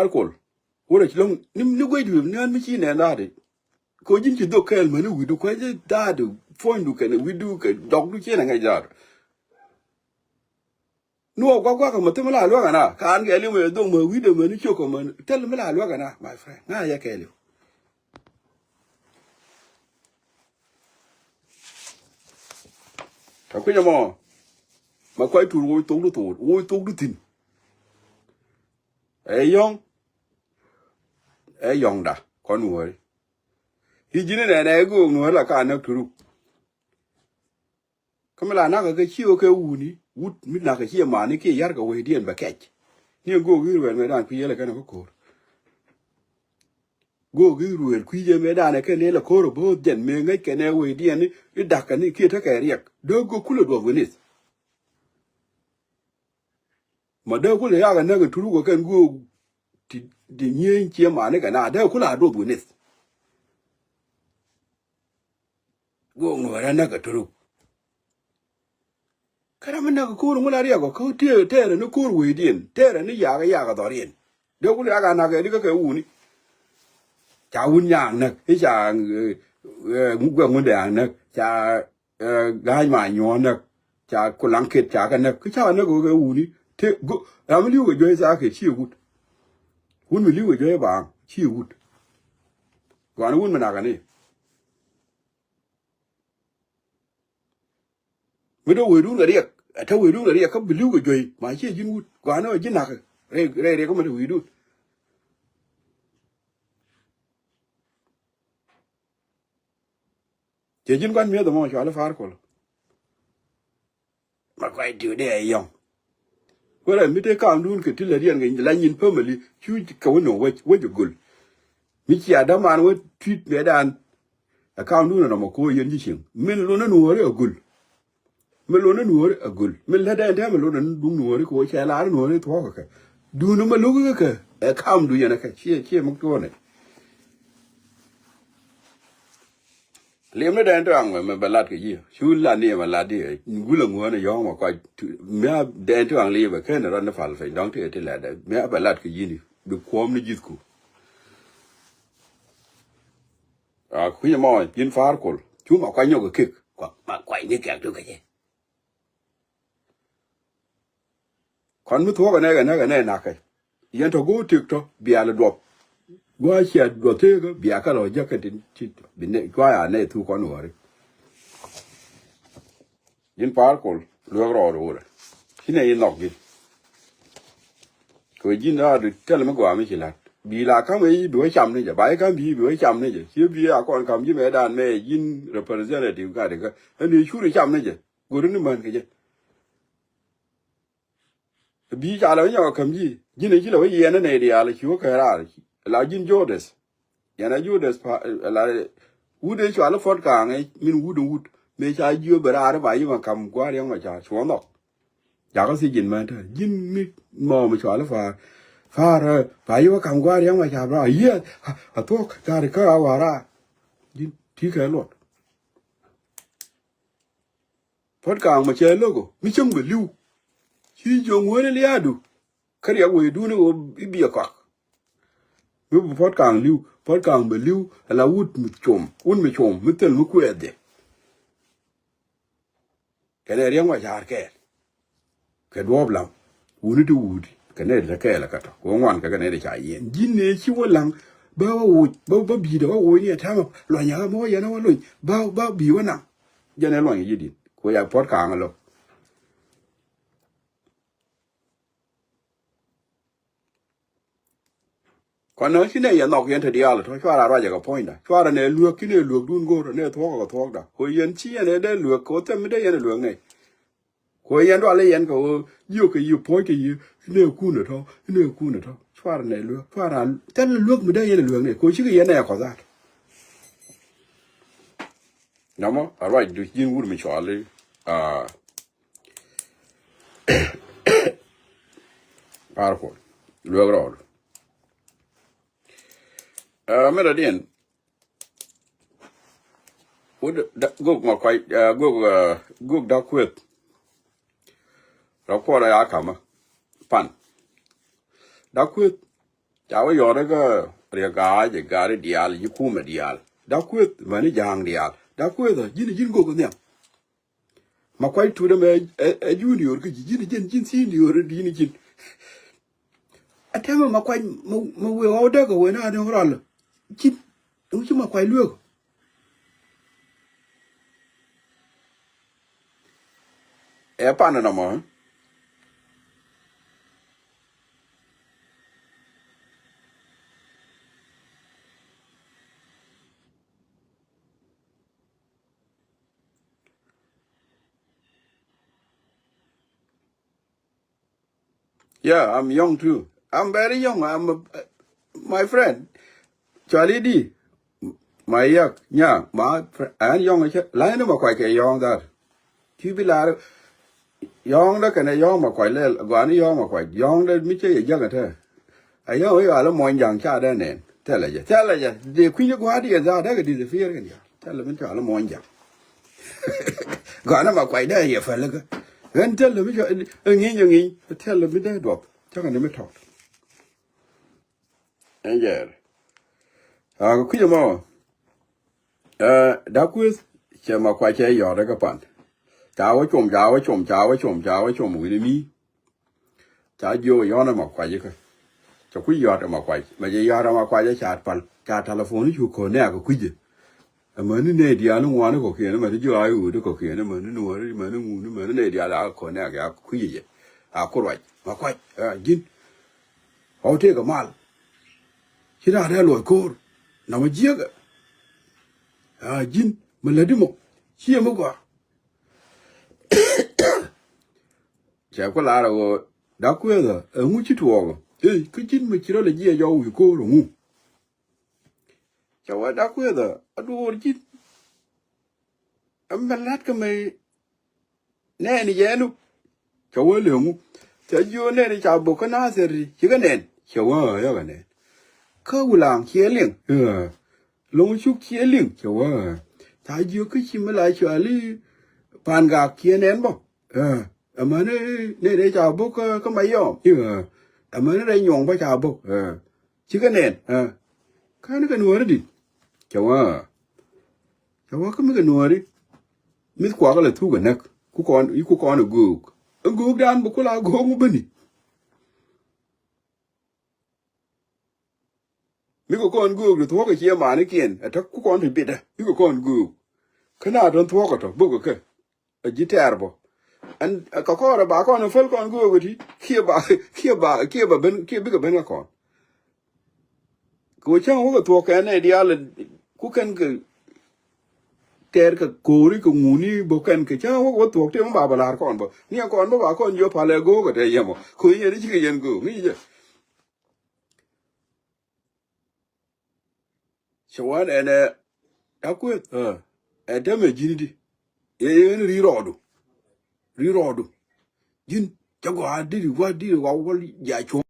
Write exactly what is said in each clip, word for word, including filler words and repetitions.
Alkol. Wurɛ ci lo̱ŋ ni, ni guec duëëp ni ɣän mi ci nɛn da̱a̱di. Ko ji̱n ci dhok kɛɛl mäni wi̱du kuec da̱a̱di puɔ̱nydu kɛnɛ wi̱du kɛ dɔkdu ci nɛ ŋäc da̱a̱du. Ni wä guak guak mɛ thim la luäk ana. Kaan kɛɛliw mɛ dhok mɛ wi̱dɛ mäni ciök kɛ mäni. Thil mi la luäk ana, my friend. Ŋa yɛ kɛɛliw. Ɛ kui̱c ɛmɔ. Mɛ kuac tur woc thokdu thok. Woc thokdu thi̱n. Ɛ yɔ̱ŋ. Ɛ yɔ̱ŋda. Kɔn nuɔ̱ɔ̱ri. I̱ ji̱n inɛnɛ i̱ göök nuɔ̱ɔ̱ri la ka näk turuk. Kä mi la nakä kɛ ciɛ wä kɛ wuni wut mi nakä ciɛ mani kiɛ ya̱r kɛ wecdiɛn bɛ kɛc. Ni ɛ göök Israel mëëdan kui̱ yɛlɛ kɛn ɛ kä ko̱r. Göök Israel kui̱ jɛ mëëdan ɛ kɛn yɛlɛ ko̱r ɛ bo̱o̱th jɛn mëë ŋäc kɛn ɛ wecdiɛn i̱ da̱k kɛn i̱ kiɛ tekɛ riɛk dee göök kulɛ duɔth wä nith. Ma dee kulɛ yak ɛ näk ɛ turuk ɛ kɛn göök ti, ti nyieny ciɛ mani kɛ na dee kulɛ a duɔth wä nith. Göök nuɔ̱ɔ̱rä näk ɛ turuk. Kä ram mi näk ko̱r ŋu la riɛk ɔ kä tëë tɛɛrɛ ni ko̱r wecdiɛn tɛɛrɛ ni yakä yakä dhɔriɛn. Dee kul yakä näk ɛ di kä kɛ wuni. Ca wun nyaak näk i̱ ca ŋu guɛk ŋun dee näk ca ga̱a̱c ma nyuɔ̱ɔ̱n näk ca kulaŋ ket ca kɛ näk kä ca näk kɛ wuni. Te ram mi li̱w kɛ juɔ̱c thaak kɛ ciɛ wut. Wun mi li̱w kɛ juɔ̱c baaŋ ciɛ wut. Gua̱n wun mi nakä ni. Mi dee wecdun kɛ riɛk ɛ te wecdun kɛ riɛk kä bi li̱w kɛ juey ma ciɛ ji̱n wut gua̱a̱n ɛ ji̱ nakä. Rɛy rɛy riɛk kä mi te wecdun. Ciɛ ji̱n gua̱n mi̱eth ɛmɔ cuali far kol. Ma kuay tiw dee ɛ yɔ̱ŋ. Kuɛrɛ mi te kamdun kɛ ti lät yɛn kɛ la nyin family cu kɛ wä nöŋ wec wec ɛ gul. Mi cia däman wä tui̱t mëëdan. Ɛ kamdun ɛ nɔmɔ ko̱o̱r yɛn ji̱ cieŋ min lun ɛ nuɔ̱ɔ̱ri ɛ gul. Min lun ɛ nuɔ̱ɔ̱ri ɛ gul min lät ɛn tɛmɛ lun ɛ duŋ nuɔ̱ɔ̱ri ko̱o̱r cɛ lar nuɔ̱ɔ̱ri thuɔ̱k kɛ kɛ. Dun ɛ ma luk kɛ kɛ ɛ kamdu yɛn ɛ kɛ ciɛ ciɛ muk tuɔ̱ɔ̱nɛ. Liɛm ni dɛn ti ɣaŋ mɛ mɛ bɛ lat kɛ ji̱ cu lat ni mɛ lat di gul aŋuɔ̱n yɔ̱ɔ̱ŋ mɛ kɔc. Mɛ dɛn ti ɣaŋ liɛm ɛ ken rɔn ni pal piny dɔ̱ŋ ti ti lat mɛ bɛ lat kɛ ji̱ ni bi kuɔm ni ji̱thku. A kui̱ mɔ ji̱n far kol cu ma kuany nyɔk kɛ kek. Kua ma kuany ni kɛk tu kɛ jɛ. Kɔn mi thuɔ̱k ɛnɛ kɛ näk ɛnɛ nakä. Yɛn tɔ go̱o̱r tëk tɔ bia lɛ duɔth. Gua̱a̱ cia duɔth tëkä bia kä lɔ jäkä tin ci bi nɛ cua̱a̱ a nɛ thuk kɔn wäri. Ji̱n pa̱a̱r kol luek rɔɔd wurɛ ci nɛ yi nhɔk ji̱n. Kɛ ji̱n raadu tɛl mi gɔaa mi ci la̱t bi la ka̱m ɛ yi bi wä cam ni jɛ ba yi ka̱m bi yi bi wä cam ni jɛ ci bi a kɔn ka̱m ji̱ mɛ daan mɛ ji̱n representative gat ikä ɛn yi cur yi cam ni jɛ. Go̱ri ni män kɛ jɛ. Bi ca lɛ wä nyɔk ɛ käm ji̱ ji̱n ɛ ci lɛ wä yiɛn ɛ nɛy diaal ci wä kɛ raar la ji̱n Jodes. Yɛn ɛ Jodes pa la wut ɛ cual ɛ puɔ̱t ka̱a̱ŋ ɛ min wut ɛ wut mëë ca jiö bɛ raar ɛ ba yi ma ka̱m gua̱a̱r yɛn ma ca cuɔ nhɔk. Jakä thiec ji̱n män te ji̱n mi mɔɔm ɛ cual ɛ pa̱a̱r pa̱a̱r ɛ ba yi ma ka̱m gua̱a̱r yɛn ma ca bɛ raar yiëë a thuɔ̱k ga̱a̱r kä a wa̱a̱ raar. Ji̱n ti̱i̱ kɛ luɔt. Puɔ̱t ka̱a̱ŋ mɛ cɛ lo̱k ɔ mi cäŋ bɛ li̱w. Ci jiök ŋuäär in lia̱a̱du kä riɛk wecdun i̱ ɣöö i̱ biɛ kɔak. Mi bi puɔ̱t ka̱a̱ŋ li̱w puɔ̱t ka̱a̱ŋ bɛ li̱w ala wut mi com wut mi com mi thil mi kuɛɛth jɛ. Kɛnɛ riɛk mɔ ca̱a̱r kɛɛl. Kɛ duɔ̱ɔ̱p lam wuni ti wuut kɛ nɛy ti te kɛɛl ɛ kä tɔ kɛ ŋuan kɛ kɛ nɛy ti ca yiɛn ji̱n nɛ ci wä laŋ. Bä wä woc bä bä bi̱i̱dɛ wä woc ni ɛ täämɛ luɔ̱ny ɛ ɣä mi wä yɛn ɛ wä lony bä bä bi̱i̱ wä naŋ. Jɛn ɛ luɔ̱ny ɛ yi̱di̱n kɛ wä ya puɔ̱t ka̱a̱ŋ ɛ lo̱k. Kɔn nä ci nɛ yɛ nhɔk yɛn te diaal tɔ cuarɛ a ruacɛ kɛ puɔ̱nyda cuarɛ nɛ luäk ci nɛ luäkdun go̱o̱r nɛ thuɔ̱k kɛ thuɔ̱kda kɛ yɛn ci yɛn ɛ dee luäk kɛ wä thɛm mi dee yɛn ɛ luäk nɛ. Kɛ yɛn dualɛ yɛn kɛ ɣöö jiök kɛ yiëë puɔ̱c kɛ yiëë inɛ kun ɛ tɔ̱ inɛ kun ɛ tɔ̱. Cuarɛ nɛ luek cuarɛ thɛl luek mi dee yɛn ɛ luek nɛ kɛ ɣöö cikɛ yɛn nɛ kɔth at. Namɔ a ruac duc ji̱n wur mi cuali. Arkuɔl luek rɔɔdu. Mɛn rɔdiɛn Wut gök ma kuay gök gök dak kueth. Rɔ kuɔrɛ ya kamä pan dak kueth. Ca wä yɔt kä Riek Gai, Gai diaal, ji̱ kumɛ diaal. Da̱k Kueth mäni Ja̱a̱ŋ diaal. Da̱k Kueth ɛ ji̱n, ji̱n gök nhiam. Makuac Tut ɛmɛ ɛ, ɛ junior kä ji̱, ji̱n, ji̱n, ji̱n senior di̱n ji̱n. Ɛ tɛmɛ Makuac mɛ, mɛ wëë ɣɔw däk ɛ wëë na ni rɔl. Ji̱n, ɛŋu ci Makuac lueek. Ɛ pan nɔmɔ. Yeah, I'm young too. I'm very young. I'm a, my friend. Cuali di. Ma yak nya ma fr-, an yɔŋ cɛ la ni Makuac kɛ yɔŋ dar. Ci bi lar yɔŋ da kɛnɛ yɔŋ Makuac lɛ gɔani yɔŋ Makuac yɔŋ da mi cɛ yɛ jaŋ tɛ. A yɔŋ yɔ ala mɔny jaŋ ca da nɛn. Thɛlɛ jɛ, thɛlɛ jɛ. De kui̱ ni gua̱a̱di yɛ dar da kɛ disappear kɛ diaal. Thɛlɛ min ca ala mɔny jaŋ. Gɔani Makuac da yɛ fɛl kä. Ɣän thɛlɛ mi ca ŋi̱ny ŋi̱ny. Thɛlɛ mi da duɔp. Cakɛ ni mi tɔt. Ɛn jɛɛr. A kɛ kui̱c ɛmɔ. Ɛ, Da̱k Kueth cɛ Makuac cɛ yɔ̱ɔ̱t ɛ kɛ pan. Ca wä com, ca wä com, ca wä com, ca wä com wi̱ni mi. Ca jiök yɔ̱ɔ̱n ɛ Makuac ikä. Cɛ kui̱ yɔ̱ɔ̱t ɛ Makuac. Mɛ cɛ yɔ̱ɔ̱t ɛ Makuac ɛ ca pal. Ca telephone cu ko̱n nɛ a kɛ kui̱cɛ. Amäni nɛy diaal ni ŋuani kɔ̱kiɛn, amäni ji̱ ɣaac ɣöödi kɔ̱kiɛn, amäni nuɔ̱ɔ̱ri, amäni ŋuni, amäni nɛy diaal a kɔ̱n nɛ a kui̱cɛ jɛ. A ku ruac, Makuac, a ji̱n. Ɣɔw tëëkɛ mal. Ci na rɛl luɔc ko̱o̱r. Namä jiäkä. A ji̱n, mi lätdi mɔ. Ciɛ mi gɔaa. Cɛ ku lar ɛ ɣöö, Da̱k Kueth ɛ, ɛŋu ci tuɔɔk ɛ? Ey, kä ji̱n mi ci rɔ lɛ jiɛ jɔw wi̱i̱ ko̱o̱r ɛŋu? Cɛ wä Da̱k Kueth ɛ, a duɔɔr ji̱n. Ɛn bɛ la̱t kä mɛ nɛɛni jɛ ɛn up. Cɛ wä leŋu. Cɛ jiö nɛɛni ca bok kä Nathir ti, cikɛ nɛn. Cɛ wä ɛ, yakɛ nɛn. Kä Wulaŋ ciɛ liŋ. Ɛ. Lo̱ŋ Cuk ciɛ liŋ. Cɛ wä ɛ. Ca jiö kä ci mi la cuali Pan Gak ciɛ nɛn bä. Ɛ. Ɛmäni nɛɛni ca bok kä, kä Mayɔm. Ɛ. Ɛmäni rɛy nyuɔ̱ŋ bä ca bok. Ɛ. Cikɛ nɛn, ɛ. Kä ni kɛ nuɔ̱ɔ̱ri di̱t. Cɛ wä. Cɛ wä kä mi kɛ nuɔ̱ɔ̱ri. Mi̱th kuakä lɛ thuk ɛ näk. Ku kɔn, ku kɔn ɛ göök. Ɛ göök dan bɛ kula göök mi bäni. Mi kɛ kɔn göök ti thuɔ̱k ɛ ciɛ manikiɛn. Ɛ täk ku kɔn ti bitdä. Mi kɛ kɔn göök. Kä na tɔ̱n thuɔ̱k ɛ tɔ. Bök ɛ kɛ. A ji̱ tɛɛr bä. Ɛn, ɛ, kɛ kɔrɛ ba kɔn ɛ päl kɔn göök ɛ ti. Kiɛ ba, kiɛ ba, kiɛ ba ben, kiɛ bikɛ ben kä kɔn. Kɛ ɣöö cäŋ wä kɛ thuɔ̱k kɛn nɛy diaal ku kɛn kɛ tɛɛr kɛ ko̱ri kɛ ŋuni bä kɛn kɛ cäŋ wä kɛ wä thuɔ̱k tëë mi ba bä la̱r kɔn bä. Ni ɛ kɔn bä ba kɔn jiɔ palɛ go̱o̱k kɛ tɛ yɛmɔ. Kɛ ɣöö yɛn i̱ cikɛ yɛn go̱o̱k. Ŋi̱i̱cɛ. Cɛ wän ɛn ɛ Da̱k Kueth. Ɛ. Ɛ tɛmɛ ji̱n di. Ɛ, ɛ, ɛn ri rɔɔdu. Ri rɔɔdu. Ji̱n cɛ gɔaa diri wa diri wa wal ja cuɔ̱ŋ.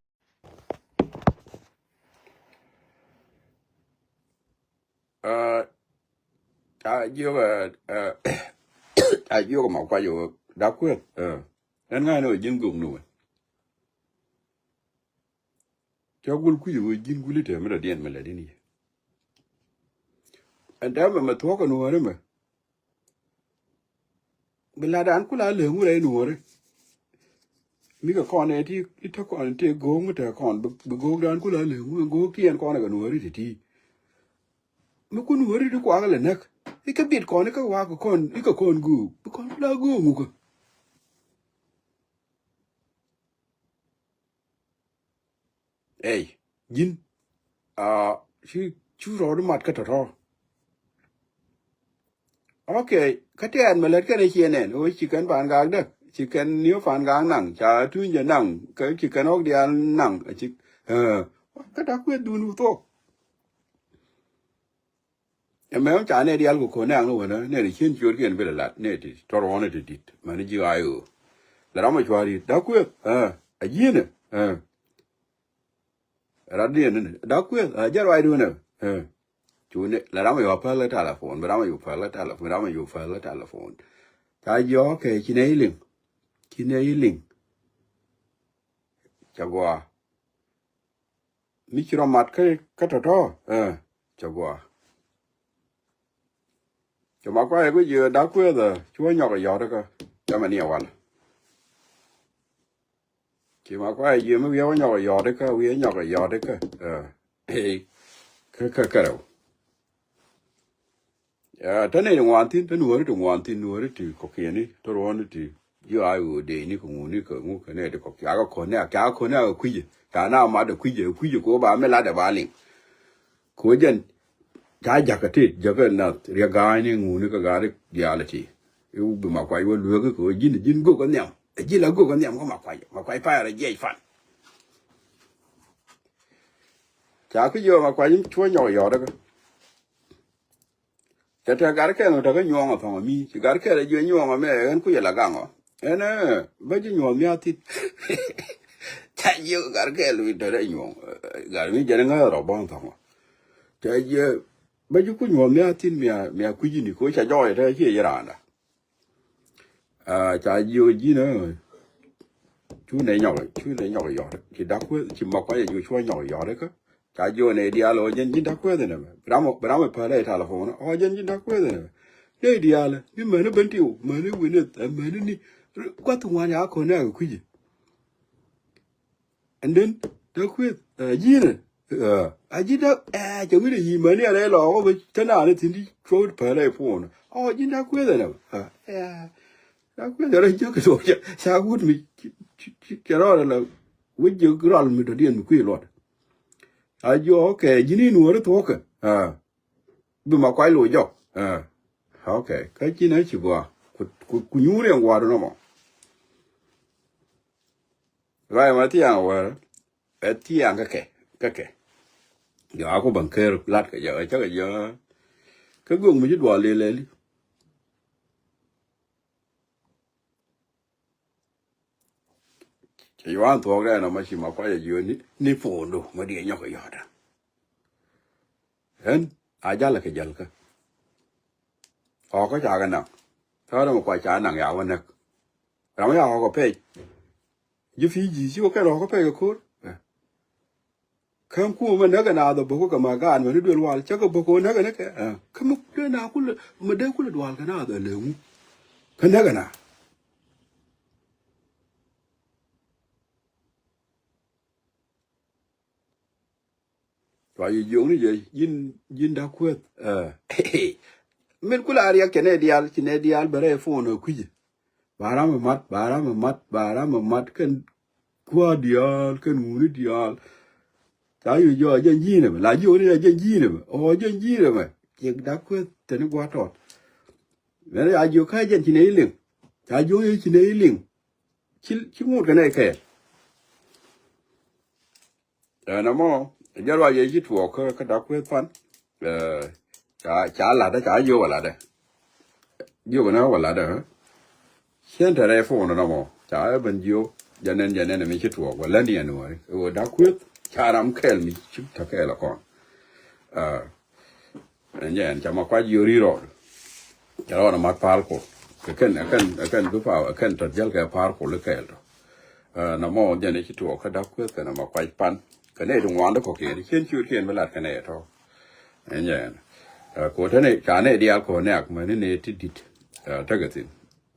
Ɛ, a jiök, ɛ, ɛ, a jiök ma kuac ɛ wä Da̱k Kueth. Ɛ. Ɛn ŋa̱n ɛ wä ji̱n gök ni wä. Cä gul kui̱c ɣöö ji̱n guli te mi dɔ̱diɛn mi lɛ di̱n yɛ. Ɛn dee mɛmɛ thuɔ̱k ɛ nuɔ̱ɔ̱ri mɛ. Bi la̱tdan kula leŋ wurɛ i̱ nuɔ̱ɔ̱ri. Mi kɛ kɔn ɛ ti, ti te kɔn ti go̱o̱ŋ mi te kɔn bi, bi go̱o̱kdan kula leŋ wurɛ go̱o̱k ti ɛn kɔn ɛ kɛ nuɔ̱ɔ̱ri ti ti. Mi ku nuɔ̱ɔ̱ri ti kuak lɛ näk. I̱ kɛ bit kɔn i̱ kɛ waak kɔn, i̱ kɛ kɔn go̱o̱k. Bi kɔn kula go̱o̱ŋ wukɛ. Ey, ji̱n. A, ci, cu rɔɔdu mat kä tɔ̱tɔ̱. Ok, kä tɛɛt mɛ lät kɛn ɛ ciɛ nɛn, ɣöö ci kɛn Pan Gak däk, ci kɛn ni̱ Pan Gak naŋ, ca tuny jɛ naŋ, kä ci kɛn ɣɔ̱k diaal naŋ, a ci, ɛ, kä Da̱k Kueth dun wä thuɔ̱k. Ɛmɛ ɣän ca nɛ diaal kɛ ko̱n nɛ aŋ ni wänä nɛ ri cien ciötkiɛn bi lɛ lat nɛ ti tɔr ɣɔn ɛ ti di̱t mäni ji̱ ɣaac ɣöö. Lɛ ram ɛ cua̱r i̱ Da̱k Kueth, ɛ, a ji̱n ɛ, ɛ. Rat diɛn ni Da̱k Kueth, ɛ, jɛ ruacdun ɛ, ɛ. Cu ni lɛ ram ɛ yua päl ɛ talapon, bi ram ɛ yua päl ɛ talapon, ram ɛ yua päl ɛ talapon. Ca jiɔk kɛ ci nɛ i̱ liŋ, ci nɛ i̱ liŋ. Ca gɔaa. mi ci rɔ mat kä, kä tɔ̱tɔ̱, ɛ, cɛ gua. Cɛ ma kuay ɛ guic yɛ dak kueth ɛ, ci wä nyɔk ɛ yɔt kä, cɛ mɛ ni ɛ wal. Ci ma kuay ɛ jiö mi wi̱i̱ wä nyɔk ɛ yɔt kä, wi̱i̱ nyɔk ɛ yɔt kä, ɛ, kä, kä, kä rɛw. Ɛ, te nɛy ti ŋuan thi̱n, te nuɔ̱ɔ̱ri ti ŋuan thi̱n, nuɔ̱ɔ̱ri ti kɔ̱kiɛni, te ruɔ̱ɔ̱ni ti ji̱ a ɣöö dee ni kɛ ŋuni kɛ ŋu kɛ nɛy ti kɔ̱kiɛni. Ca kɛ ko̱n nɛ, ca kɛ ko̱n nɛ a kui̱cɛ, ca na mat a kui̱cɛ, a kui̱cɛ kɛ ɣöö ba mi lat ɛ ba liŋ. Kɛ ɣöö jɛn ca jakä ti, jakä nath riɛk ga̱a̱cni ŋuni kɛ ga̱a̱ri diaal ti. I̱ bi ma kuay wä lueek kɛ ɣöö ji̱n, ji̱n gök kä nhiam. Ɛ ji̱ la gök kä nhiam kä ma kuay, ma kuay payɛ rɔ jiɛc fan. Ca ki jiö ma kuany cuɔ nyɔk yɔt kä. Cɛ tɛ gat kɛl mi tɛ kä nyuɔ̱ŋ ɛ thɔŋ mi ci gat kɛl ɛ jiö nyuɔ̱ŋ ɛ mɛ ɣän kucɛ la gaŋ ɔ. Ɛn ɛ bä ji̱ nyuɔ̱ŋ mi a thit. Ca jiö gat kɛl mi tɛ rɛ nyuɔ̱ŋ. Gat mi jɛn ŋäth rɔ bɔ̱ŋ thɔŋ ɔ. Cɛ jiö bä ji̱ ku nyuɔ̱ŋ mi a thit mi a, mi a kui̱c ni ko ca jɔɔc ɛ tɛ ciɛ ji̱ raanda. Aa, ca jiök ji̱n ɛ cu nɛ nyɔk, cu nɛ nyɔk yɔt. Ci dak kueth, ci ma kuany ɛ jiök cu nyɔk yɔt kä. Ca jiök nɛ diaal ɔ jɛn ji̱n dak kueth nɛ mɛ. Bi ram, bi ram ɛ päl ɛ talipon ɔ jɛn ji̱n dak kueth nɛ mɛ. Nɛ diaal mi mäni ben tiw, mäni wi̱nith, mäni ni. Guath ŋuan ya kɔn nɛ kɛ kui̱ci. And then dak kueth, ɛ, ji̱n ɛ, ɛ, a ji̱ dak, ɛ, cɛ wi̱n ɛ yi̱ mäni ɛ rɛy lɔɔk ɔ bä te naan ɛ thi̱n di cuɔ̱k päl ɛ puɔ̱n. Ɔ, ji̱n dak kueth ɛ nɛ, ɛ, ɛ, dak kueth ɛ rɛy jiök kɛ tuɔɔk cɛ, ca wut mi ci, ci, ci, cɛ rɔɔdɛ la wec jiök rɔl mi dɔ̱diɛn mi kui̱ luɔt. A jiök, okay, ji̱n in wääri thuɔ̱kɛ, ɛ, bi ma kuay loc jɔk, ɛ, okay, kä ji̱n ɛ ci gɔaa, ku, ku, ku nyuur yɛn gua̱a̱r nɔmɔ. Ruac ma thiaŋ wär, ɛ thiaŋ kä kɛ, kä kɛ. Jɔ a ku baŋ ker lat kɛ jɛ, ɛ cä kɛ jɛ. Kä göŋ mi ci dual lel lɛli. Cɛ yuan thuɔk dɛ nɔ ma ci ma kuay ɛ jiö ni, ni pondo ma diɛ nyɔk ɛ yɔt. Ɣän a jal kɛ jal kä. Ɣɔkä ca kɛ naŋ. Thɔrɛ mi kuac ca naŋ ya wä näk. Ram ya ɣɔkä pɛc. Ji̱ Fiji ci wä kɛn ɣɔkä pɛc kɛ ko̱r. Kä kumɛ mɛ näk kɛ naath ɛ bo̱k kɛ ma gaat mɛ ni duel wal cä kɛ bo̱k kɛ wä näk kɛ ni kɛ. Kä mɛ dee na kulɛ, mɛ dee kulɛ dual kɛ naath ɛ lɛ ŋu. Kä näk kɛ na. Cua yi jiökni jɛ ji̱n, ji̱n da̱k kueth. Ɛ, min kula riɛk cɛ nɛ diaal, ci nɛ diaal bɛ rɛy phone ɛ kui̱cɛ. Ba ram ɛ mat, ba ram ɛ mat, ba ram ɛ mat kɛn kua̱r diaal, kɛn ŋuni diaal. Ca yi jiɔ jɛn ji̱n ɛmɛ, la jiökni jɛ jɛn ji̱n ɛmɛ. Ɔ jɛn ji̱n ɛmɛ. Ciɛ da̱k kueth tɛni gua̱a̱r tɔt. Mɛn ca jiök kä jɛn ci nɛ yi liŋ. Ca jiök yɛ ci nɛ yi liŋ. Ci, ci ŋut kɛ nɛ kɛɛl. Ɛn ɛmɔ, jɛ ruac yɛ ci tuɔɔk kä, kä da̱k kueth pan. Ɛ, ca, ca latdä, ca jiök wä latdä. Jiök nɛ wä latdä. Cien te rɛy phone nɔmɔ. Ca ɛ ben jiök. Jɛ nɛn, jɛ nɛn mi ci tuɔɔk wä lät ni ɛn wä. Ɛ wä da̱k kueth. Ca ram kɛɛl mi ci te kɛɛl ɛ kɔn. Ɛ, Ɛn jɛ ɛn ca ma kuac yio̱ri rɔɔd. Ca rɔɔd amat pa̱a̱r kol. Kɛ kɛn, ɛ kɛn, ɛ kɛn bi pa̱a̱r, ɛ kɛn tɔt jäl kɛ pa̱a̱r kol i̱ kɛɛl tɔ. Ɛ, na mɔ jɛn i̱ ci tuɔɔk kä da̱k kueth kɛn ama kuac pan. Kɛ nɛy ti ŋuan di kɔkiɛn, cien ciötkiɛn bi lat kɛ nɛy tɔ. Ɛn jɛ ɛn. Ɛ, kɛ ɣöö te nɛy, ca nɛy diaal kɛ ɣöö nɛ̈k mäni nɛy ti di̱t. Ɛ, tekɛ thi̱n.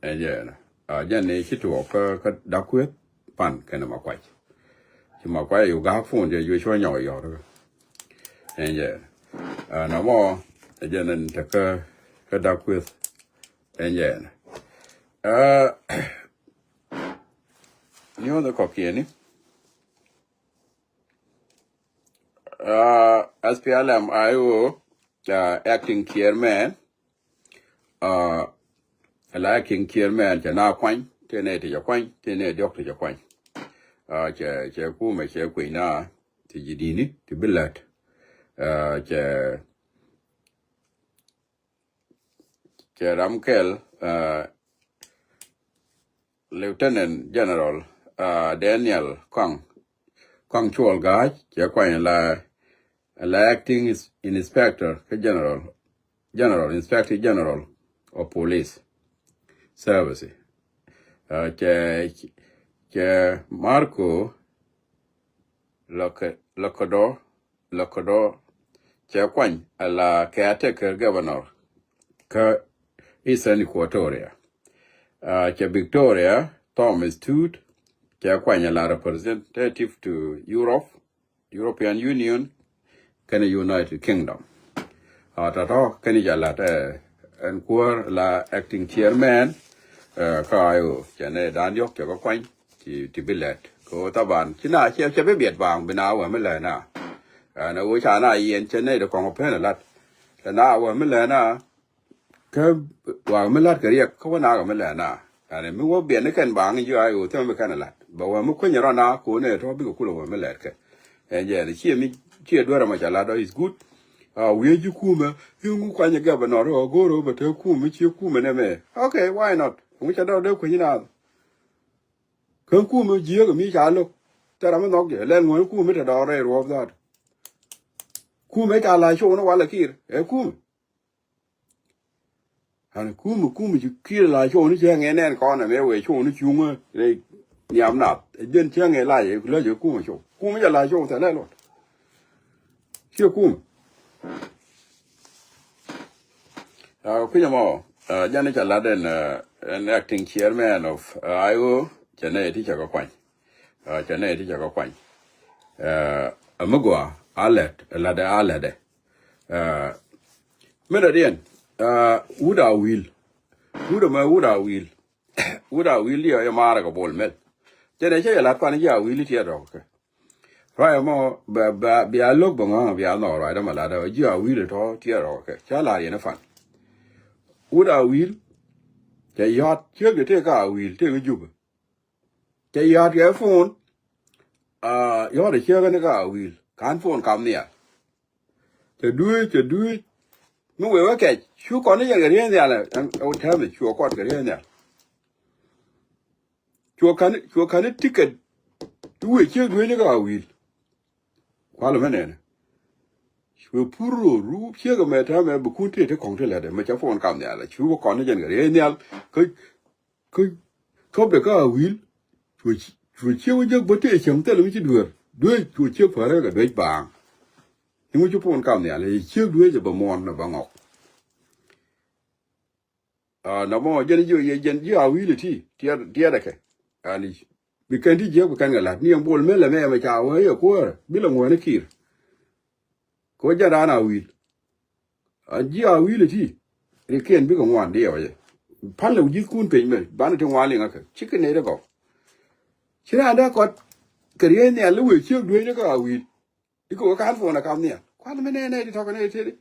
Ɛn jɛ ɛn. Ɛ, jɛn i̱ ci tuɔɔk kä, kä da̱k kueth pan kɛn ama kuac. Ci ma kuay yu gak phone jɛ yu cuɔ nyɔk yɔr. Ɛn jɛ. Ɛ, na mɔ, ɛ jɛ nɛn te kä, kä da̱k kueth. Ɛn jɛ. Ɛ, nyuɔth kɔkiɛni. Ɛ, S P L M I O, ɛ, acting chairman. Ɛ, la acting chairman cɛ na kuany, tëë nɛ ti cɛ kuany, tëë nɛ diɔk ti cɛ kuany. Ɛ, cɛ, cɛ kumɛ cɛ kueny na ti ji̱ di̱ni ti bi lät. Ɛ, cɛ, cɛ ram kɛl, ɛ, Lieutenant General, ɛ, Daniel Kɔaŋ, Kɔaŋ Cuɔl Ga̱a̱c, cɛ kuany la, la acting is-, inspector kä general, general, inspector general of police service. Ɛ, cɛ, cɛ Marco Lake-, Lokodo, Lokodo cɛ kuany ala caretaker governor kä Eastern Equatoria. Cɛ Victoria, Thomas Tut cɛ kuany ala representative to Europe, European Union kɛnɛ United Kingdom. Tɔtɔ kɛn i̱ ca lat ɛn kuäär la acting chairman kä ayo cɛ nɛ dan diɔk cɛ kɛ kuany ti bi lɛt kɛ ɣöö thaban ci na cɛ bi biɛt baaŋ bi na wä mi lɛ na. Ɛn ɣöö ca na yɛn cɛ nɛ di kɔŋ pɛn lat tɛ na wä mi lɛ na. Kä wak mi lat kɛ riɛk kä wä nak mi lɛ na. Yani mi wä biɛn ni kɛn baŋ ji̱ ay wä thɛmɛ mi kɛn lat bɛ wä mi kueny rɔ na ko ne tɔ bikɛ kulɛ wä mi lɛt kɛ. Ɛn jɛ ni ciɛ mi ciɛ duer ma ca lat dɔ is good. A wiɛ ji̱ kumɛ iŋu kuany gɛ bɛ nɔr ɔ go̱r ɔ bɛ te kumɛ ciɛ kumɛ ne mɛ. Okay, why not? Ŋu ca dɔ dee kueny na. Kä kumɛ jiɛ kɛ mi ca lo̱k tɛ ram mi nhɔk jɛ lɛl ŋuɔni kumɛ te dɔɔr rɛy ruɔp dhat. Kumɛ ca la cok ni walɛ kir ɛ kumɛ. Ani kumɛ kumɛ ci kiɛ la cok ni cɛ ŋɛ nɛn kɔn ɛmɛ wee cok ni cuŋä rɛy niam nath ɛ jɛn cɛ ŋɛ la yɛ la jɛ kumɛ cok kumɛ jɛ la cok thɛlɛ luɔt. Ciɛ kumɛ. Kuinyɛ mɔ jɛn ni ca lat ɛn ɛn acting chairman of I O cɛ nɛ ti cɛ kɛ kuany. Cɛ nɛ ti cɛ kɛ kuany. Ɛ mi gɔaa a lɛt ɛ lat ɛ a lɛt ɛ. Min dɔ̱diɛn wut a wi̱i̱l. Wut ɛmɛ wut a wi̱i̱l. Wut a wi̱i̱l diɛ yɛ maarɛ kɛ bol mɛl. Cɛ nɛ cɛ yɛ lat pan ji̱ a wi̱i̱l tiɛt rɔk kɛ. Ruac ɛmɔ bɛ bɛ bia lo̱k bɛ ŋɔ̱ŋ bia nhɔk ruac dämɛ lat ɛ ji̱ a wi̱i̱l tɔ tiɛt rɔk kɛ ca lar yɛn ɛ pan. Wut a wi̱i̱l cɛ yɔ̱t ciek de tëë ka a wi̱i̱l tëë ŋä jupɛ. Cɛ yɔ̱t kɛ phone. Yɔ̱t ɛ ciek ni ka a wi̱i̱l ka̱n phone kam nhial. Cɛ duee cɛ duee. Mi wee wee kɛc cu kɔn ni yɛn kɛ riee nhial ɛ wä tɛmɛ cu kɔt kɛ riee nhial. Cuɔ kani cuɔ kani ticket. Ti wee ciek duee ni kä a wi̱i̱l. Kualɛ mɛ nɛnɛ. Cuɛ pur ro ruup ciek ɛmɛ tɛmɛ bi kun tëë ti kɔŋ ti lɛt ɛmɛ cɛ phone kam nhial ɛ cu kɔn ni yɛn kɛ riee nhial. Kä kä cɔpdɛ kä a wi̱i̱l. Cuɛ ciek wä jek bä tëë cäŋ thilɛ mi ci dueer duee cuɛ ciek päärä kɛ duec baaŋ. Ni mi ci phone kam nhial ɛ ciek duee cɛ bä muɔ̱ɔ̱n nɛ bä ŋɔk. Nɔmɔ jɛn ji̱ yɛ jɛn ji̱ a wi̱i̱lɛ ti tiɛɛdɛ kɛ. Ani bi kɛn ti jiäk bi kɛn kɛ la̱t ni ɛn bol mɛlɛ mɛ ɛmɛ ca wee yɛ kuäärä bi lɛ ŋuäni ki̱i̱r. Kɛ wä jɛn raan a wi̱i̱l. A ji̱ a wi̱i̱lɛ ti rikiɛn bikɛ ŋuan diɛɛwä jɛ. Pa̱n lɛ wi̱i̱ ji̱thkun peny mɛ banɛ ti ŋuan liŋä kɛ cikɛ nɛy ti gɔw. Ci raan dee kɔt kɛ riee nhial li wee ciek dueecni kɛ a wi̱i̱l. Ikɛ wä ka̱n phone a kam nhial kuan mi nɛy nɛy ti tɔkɛ nɛy ti tëëdi.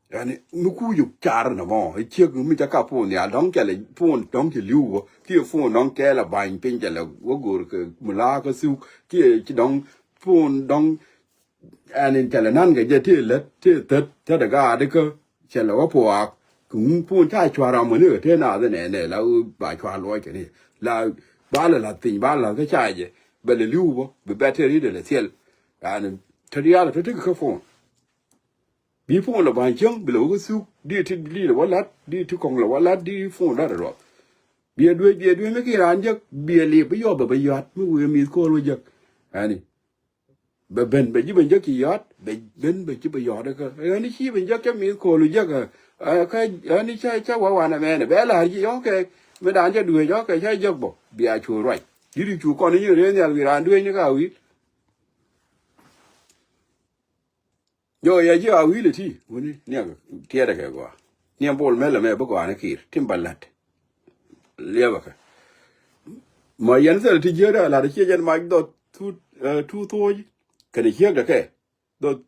Yani mi kuuc car nɔmɔ i̱ ciek mi ca ka phone nhial dɔ̱ŋ cɛ lɛ phone dɔ̱ŋ cɛ li̱w wä kiɛ phone dɔ̱ŋ kɛɛl a ba̱ny piny cɛ lɛ wä go̱o̱r kɛ mi la̱a̱ kä thuk kiɛ ci dɔ̱ŋ phone dɔ̱ŋ. Yani cɛ lɛ nan kɛ jɛ tëë lät tëë thät thät ɛ gaatdä kä cɛ lɛ wä puaak kɛ ŋuŋ phone ca cua̱r amä ni kɛ tëë naath inɛnɛ la ba cua̱r luɔc kɛ ni la ba lɛ la̱th piny ba la̱th kä ca jɛ bɛ lɛ li̱w bä bi bɛ tëë ri̱t ɛ lɛ thiɛl. Yani te rial te tekɛ kä phone. Bi puɔ̱ŋ lɛ ba̱ny cäŋ bi lɛ wä kä thuk di ti di lɛ wä la̱t di ti kɔ̱ŋ lɛ wä la̱t di puɔ̱ŋ la̱t rɛ ruɔth. Biɛ duec biɛ duec mi ki raan jek biɛ lip bi yɔp bɛ bɛ yɔat mi wëë mi̱th ko̱o̱l wä jek. Ɛni bɛ ben bɛ ji̱ ben jek ci yɔat bɛ ben bɛ ji̱ bɛ yɔat kä ɛni ci ben jek cä mi̱th ko̱o̱l wä jek. Kä ɛni cä cä wä wanɛ mɛnɛ bɛ la̱r ji̱ yɔ̱kɛ mi daan cä duec yɔ̱kɛ cä jek bɔ bia cu ruac ji̱ di cu kɔn ni nyin rëë nhial wi̱i̱ raan duec ni ka wi̱i̱. Jɔ yɛ ji̱ a wi̱i̱lɛ ti wuni niɛk tiɛɛdɛ kɛ gɔaa. Niɛm bol mɛlɛ mɛ bi gɔaa ni ki̱i̱r tim ba la̱t. Liɛpɛ kɛ ma yɛn thilɛ ti jiäkdɛ la̱t ciɛ jɛn mac dhɔth tu thuɔ̱ɔ̱c kɛnɛ ciekdɛ kɛ dhɔth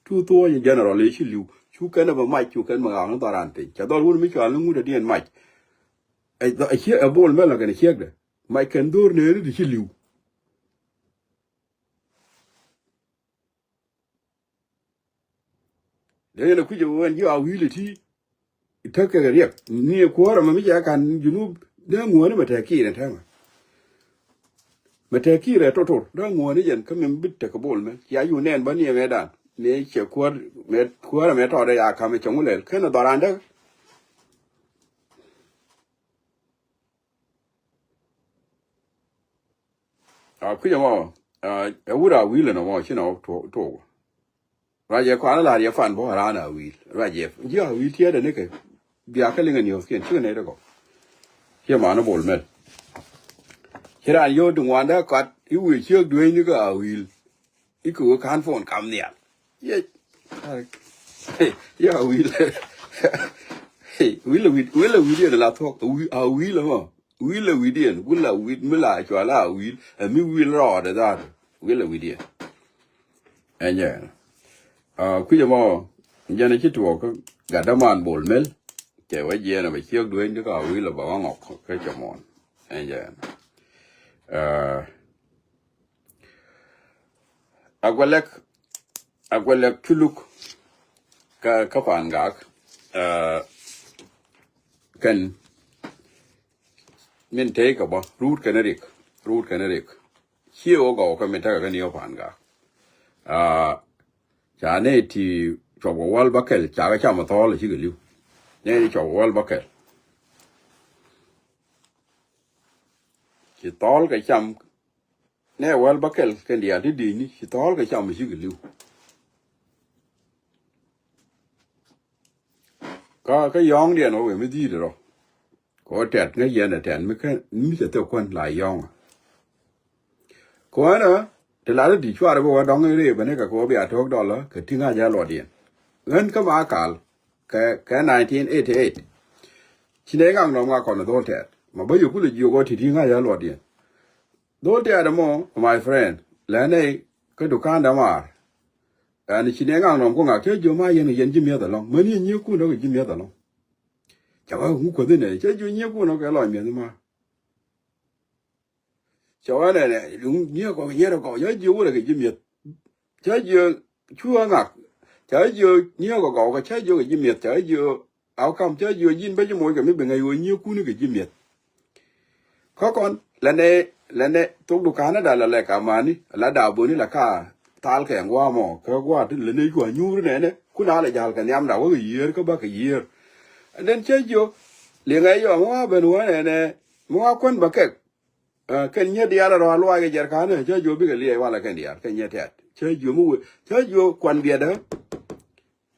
tu thuɔ̱ɔ̱c general i̱ ci li̱w cu kɛn ɛ bɛ mac cu kɛn bɛ ɣaak ni dhɔran piny cɛ dhɔl wuni mi cual ni ŋut ɛ diɛn mac. Ɛ bol mɛlɛ kɛnɛ ciekdɛ mac kɛn dho̱r nɛɛni ti ci li̱w. Dee yɛn a kui̱c ɛ ɣöö ɛn ji̱ a wi̱i̱lɛ ti. Täk kɛ riɛk ni ɛ kuäärä mɛ mi cɛ ka̱n junub dee ŋuäni mɛ tɛk ki̱i̱r ɛn täämɛ. Mɛ tɛk ki̱i̱r ɛ totor dee ŋuäni jɛn kä mɛ mi bi tek kɛ bol mɛ cia yun nɛɛn bä ni ɛmɛ dan. Mëë cɛ kuäär mɛ kuäärä mɛ tɔɔdɛ ya ka̱m ɛ cɛ ŋu lɛl ken ɛ dhɔran däk. A kui̱c ɛmɔ, ɛ wut Awil ɛn ɛmɔ ci nɔ tuɔk. Ruac ɛ kɔn lar yɛ fan bä raan Awil. Ruac ɛ ji̱ Awil tiɛɛdɛ nikɛ bia kä liŋ ɛ niɔ̱thkiɛn cikɛ nɛy ti kɔ. Ciɛ man Bol Mel. Ci raan yio̱w duŋ wandä kat i̱ wi̱i̱ ciek dueeny ni kä Awil. I̱ kɛ ɣöö ka̱n phone kam nhial. Yec. Ya wil. Wil a wit, wil a wit yɛn la thuɔk. A wil a mɔ. Wil a wit yɛn, wil a wit mi la cua la a wil. A mi wil rɔɔdɛ dhaat. Wil a wit yɛn. Ɛn jɛ. A kui̱c ɛmɔ jɛn a ci tuɔɔk kä gat däman Bol Mel. Cɛ wä jiɛn a bɛ ciek dueeny di ka a wil a bɛ wä ŋɔk kä cɛ muɔn. Ɛn jɛ. A Aguɛlɛk, Aguɛlɛk Culuk kä, kä Pangak. Ɛ, kɛn min tey kɛ bä, ruut kɛn rik, ruut kɛn rik. Ciɛ wä gɔw kä min tekɛ kɛ ni wä Pangak. Ɛ, ca nɛy ti cuɔp kɛ wäl bäkɛl, ca kɛ cam ɛ thɔɔl ɛ cikɛ li̱w. Nɛy ti cuɔp kɛ wäl bäkɛl. Ci thɔɔl kɛ cam, nɛ wäl bäkɛl kɛn diaal ti di̱i̱cni ci thɔɔl kɛ cam mi cikɛ li̱w. Kä, kä yɔ̱ɔ̱ŋdiɛn wä wee mi dhi̱i̱t rɔ. Kɛ wä tɛt ŋäc yɛn ɛ tɛt mi kä, mi cɛ thok kuän la yɔ̱ɔ̱ŋ. Kɛ wä nä, ti lat i̱ di̱i̱t cuarɛ bi wä dɔ̱ŋ i̱ rëë bä ni kɛ kɛ wä bia to̱k dɔlä kɛ ti ŋa̱c ɛ luɔtdiɛn. Ɣän kä ma kal, kɛ, kɛ nineteen eighty eight. Ci nɛ ŋaŋ nɔm ŋa kɔn dhol tɛt. Ma bä yɛ kulɛ jiök ɔ ti ti ŋa̱c ɛ luɔtdiɛn. Dhol tɛt ɛmɔ, my friend, lɛ nɛy kä dukan dämaar. Ɛn ci nɛ ŋaŋ nɔm ku ŋa̱k cä jiök ma yɛn kɛ yɛn ji̱ mi̱eth ɛlɔ̱ŋ. Mäni yɛn nyiëëkun ɔ kɛ ji̱ mi̱eth ɛlɔ̱ŋ. Cɛ wä ŋuk kuäthi nɛ, cä jiök nyiëëkun ɔ kɛ lɔc mi̱eth ma. Cɛ wä nɛ nɛ, nyiëëk ɔ, nyiëëk ɔ, cä jiök wurɛ kɛ ji̱ mi̱eth. Cä jiök cu ɛ ŋak. Cä jiök nyiëëk ɔ gɔw kɛ cä jiök kɛ ji̱ mi̱eth, cä jiök How come cä jiök ji̱n bä ji̱ moc kɛ mi bi ŋäc ɣöö nyiëëkun kɛ ji̱ mi̱eth. Kä kɔn lɛ nɛ, lɛ nɛ thok dukanäda la lɛ kamani la daaböni la ka thal kɛ ŋuamɔ kä gua̱a̱t lɛ nɛ cua nyuur nɛnɛ kun a lɛ ja̱l kɛ nhiamda wä kɛ yiër kä bä kɛ yiër. And then cä jiök liŋɛ yɔ mi wa ben wä nɛnɛ mi wa kuän bä kɛk. Ɛ, kɛn nyiet diaal rɔ a luaac kɛ jɛrkanä cä jiök bikɛ liɛɛc walɛ kɛn diaal kɛn nyiet tɛ̈t cä jiök mi wee cä jiök kuan biɛtdä.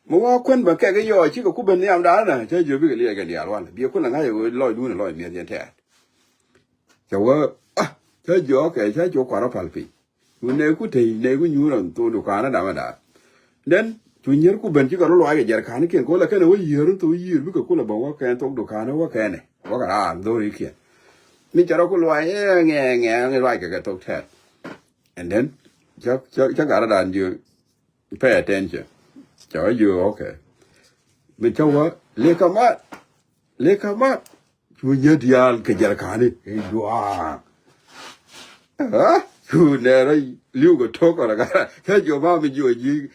Mi wa kuän bä kɛk i̱ yɔɔ cikɛ ku ben nhiam daanä cä jiök bikɛ liɛɛc kɛn diaal walɛ biɛ kulɛ ŋa̱c ɛ wee lɔcdun ɛ lɔc mi̱eth yɛn tɛ̈t. Cɛ wee ah cä jiök kɛ cä jiök kuarä pal piny. Cu nɛy ku tey nɛy ku nyuur ɛn thok dukaanä damɛ daal. Then cu nyier ku ben cikɛ rɔ luaac kɛ jɛrkanä kiɛn kɛ wä lɛ kɛnɛ wä yiër in thok yiër bikɛ kulɛ bä wä kɛn thok dukaanä wä kɛnɛ wä kɛ raar dhorikiɛn. Mi cɛ rɔ ku luaac ŋɛɛ ŋɛɛ ŋɛɛ luaac kɛ kɛ thok tɛt. And then cä cä cä gatdä dan jiö pay attention. Cä wä jiö okay. Mi cä wä lika mat lika mat. Cu nyɛ diaal kɛ jɛrkani i̱ juaak. Cu nɛɛrɛ li̱w kɛ tok kɔn aka cä jiö ma mi jiö ji̱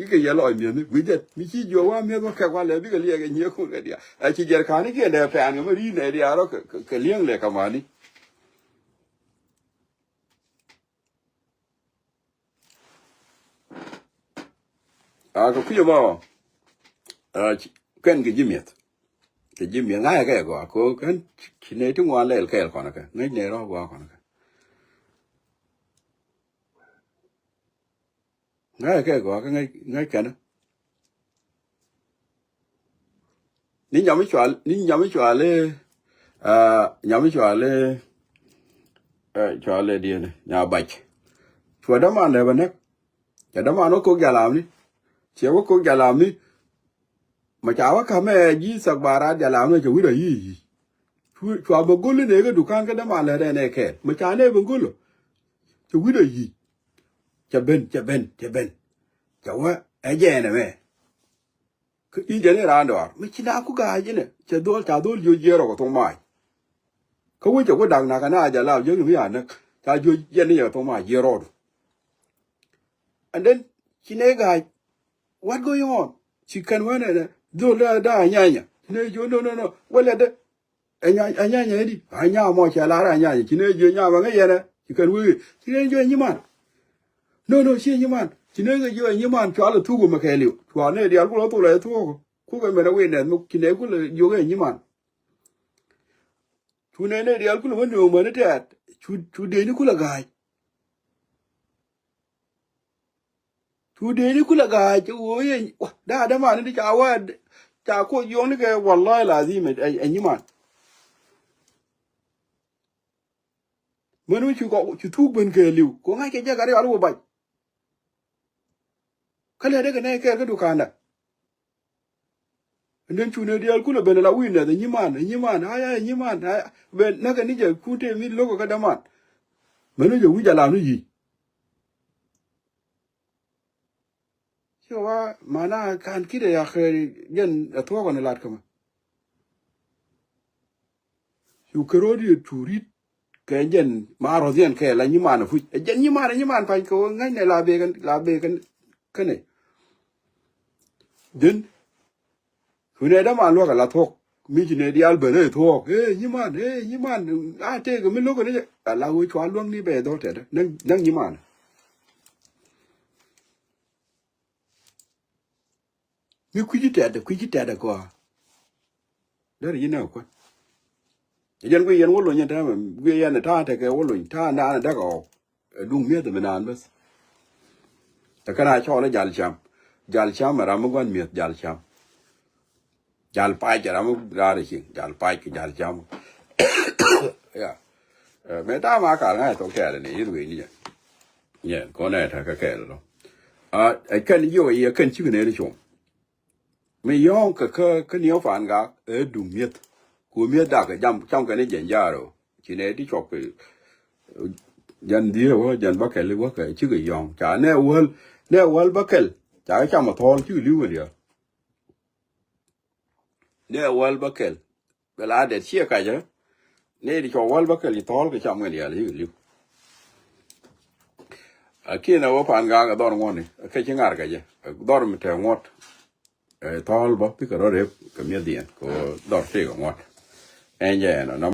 ikɛ yɛ lɔc mi̱ethni wi̱cdɛ mi ci jiö wa mi̱eth wä kɛk wa lɛ bikɛ liɛɛk kɛ nyiëëkun kɛ diaal. Ɛ ci jɛrkani kiɛn dee pɛ̈ɛ̈n kɛ mi ri̱i̱t nɛ diaal rɔ kɛ li̱eŋ lɛ kɛ mani. A kɛ kui̱ ɛmɔ kɛn kɛ ji̱ mi̱eth. Kɛ ji̱ mi̱eth ŋa̱cɛ kɛ gɔaa kɛ kɛn ci nɛy ti ŋuan lɛl kɛɛl kɔn kɛ ŋäc nɛy rɔ gɔaa kɔn kɛ. Ŋa̱cɛ kɛ gɔaa kɛ ŋäc kɛn. Ni nyam i̱ cual ni nyam i̱ cual i̱ nyam i̱ cual i̱ cual i̱ diɛn nya bac. Cua däman lɛ bä näk. Cɛ däman wä kok jalamni. Ciɛ wä kok jalamni. Ma ca wä ka̱mɛ ji̱ thak ba raat jalamni cɛ wi̱r a yi̱i̱ yi̱i̱. Cua bä go̱l i̱ nɛ kä dukan kä däman lɛ dɛ nɛ kɛɛl ma ca nɛ bä go̱l. Cɛ wi̱r a yi̱i̱. Cɛ ben cɛ ben cɛ ben. Cɛ wä ɛ jɛɛn ɛmɛ. Kä i̱ jɛn i̱ raan dɔaar mi ci na ku ga̱a̱c inɛ cɛ dhol ca dhol jiö jiɛɛr rɔ kɛ thoŋ maac. Kä wec cɛ ku da̱k nak kɛ na jɛ laap jiäk ni mi a näk ca jiö jɛn ni jɛ kɛ thoŋ maac jiɛɛr rɔɔdu. And then ci nɛ ga̱a̱c what going on? Ci kɛn wä nɛ dhol da da a nyanya ci nɛ jiö no no no wä lɛ dee. Ɛ nyanya di a nya mɔ cɛ lar a nyanya ci nɛ jiö nya mɛ ŋä yɛnɛ ci kɛn wee ci nɛ jiö nyiman. No no ci nyiman ci nɛ jiö nyiman cua lɛ thuk mɛ kɛɛliw cua nɛ dial kulɛ thuk lɛ thuk kukɛ mɛn a wee nɛth mɛ ci nɛ kulɛ jiö kɛ nyiman. Cu nɛ nɛ dial kulɛ wä nööŋ mɛn tɛɛt cu cu dee ni kulɛ ga̱a̱c. Cu dee ni kulɛ ga̱a̱c ɣöö yɛ, wa, da̱a̱ däman ni ti ca wä, ca koc yɔ̱ŋ ni kɛ, wallahi lazim, ɛ, ɛ, ɛ nyiman. Män mi cu kɔ, cu thuk ben kɛ li̱w. Kɛ ŋa̱c kɛ jɛ kɛ rial wä bac. Kä lɛ dee kɛ nɛy kɛɛr kä dukaanda. And then cu nɛ diaal kulɛ ben ala wi̱i̱ nɛth, ɛ nyiman, ɛ nyiman, aya, ɛ nyiman, aya. Ben näkɛ ni jɛ kun tëë mi lo̱kɛ kä däman. Män mi jɛ wi̱c ala ni yic. Ci wa mana kan kidɛ ya kɛ jɛn a thuɔk ɔn lat kɛ ma. Cu kɛ rot yɛ cu rit kɛ jɛn ma rɔth yɛn kɛ la nyiman a puc. Ɛ jɛn nyiman, nyiman pa̱ny kɛ wä ŋäcnɛ la bek, la bek kɛnɛ. Jɛn. Cu nɛ däman luäk a la thuɔk. Mi ci nɛ diaal ben ɛ thuɔk. Ɛ nyiman, ɛ nyiman. A tëëkɛ mi lo̱kɛ ni jɛ. A la wee cua luäŋni bɛ dhɔl tɛtdä. Näŋ, näŋ nyiman. Mi kui̱ci tɛtdä, kui̱ci tɛtdä kɔa. Derɛ ji̱ nɛ kuän. Jɛn guiy yɛn wä lony yɛn täämɛ, guiy yɛn ta̱a̱ tekɛ wä lony, ta̱a̱ naan däk a ɣɔw. Ɛ duŋ mi̱eth mi naan bäth. Ɛ kɛn a cɔɔl ɛ jal cam. Jal cam ɛ ram mi gua̱n mi̱eth jal cam. Jal pac ɛ ram mi raar ɛ cieŋ. Jal pac kɛ jal cam. Ya. Ɛ, mëë ta̱a̱ ma kar ŋa̱c thok kɛɛl ni yith wee ni jɛ. Yɛ, kɔn ɛ ta̱a̱ kɛ kɛɛl lɔ. A, ɛ kɛn jiök ɛ yɛ kɛn cikɛ nɛy ti cuɔ̱ŋ. Mi yɔ̱ɔ̱ŋ kɛ kä, kä niɔ̱ɔ̱ŋ Pangak ɛ duŋ mi̱eth. Ku mi̱eth dak ɛ jam, cam kɛn i̱ jɛn ja̱a̱r ɔ. Ci nɛ ti cuɔp kɛ jɛn dhi̱i̱r ɛ wä, jɛn bäkɛl i̱ wä kɛ cikɛ yɔ̱ɔ̱ŋ. Ca nɛ wäl, nɛ wäl bäkɛl. Ca kɛ cam ɛ thɔɔl cikɛ li̱w kɛ diaal. Nɛ wäl bäkɛl. Bɛ la dɛt ciɛ kacä. Nɛ ti cuɔp wäl bäkɛl ci thɔɔl kɛ cam kɛ diaal cikɛ li̱w. Lakin ɛ wä Pangak ɛ dhɔr ŋuɔ̱tni. Ɛ kɛ ci ŋa̱r kɛ jɛ. Ɛ dhɔr mi te ŋuɔ̱t. Ɛ thɔɔl bä pikɛ rɔ rep kɛ mi̱eth diɛn kɛ ɣöö dhɔr tëëkɛ ŋuɔ̱t. Ɛn jɛ ɛn ɔ nɔmɔ.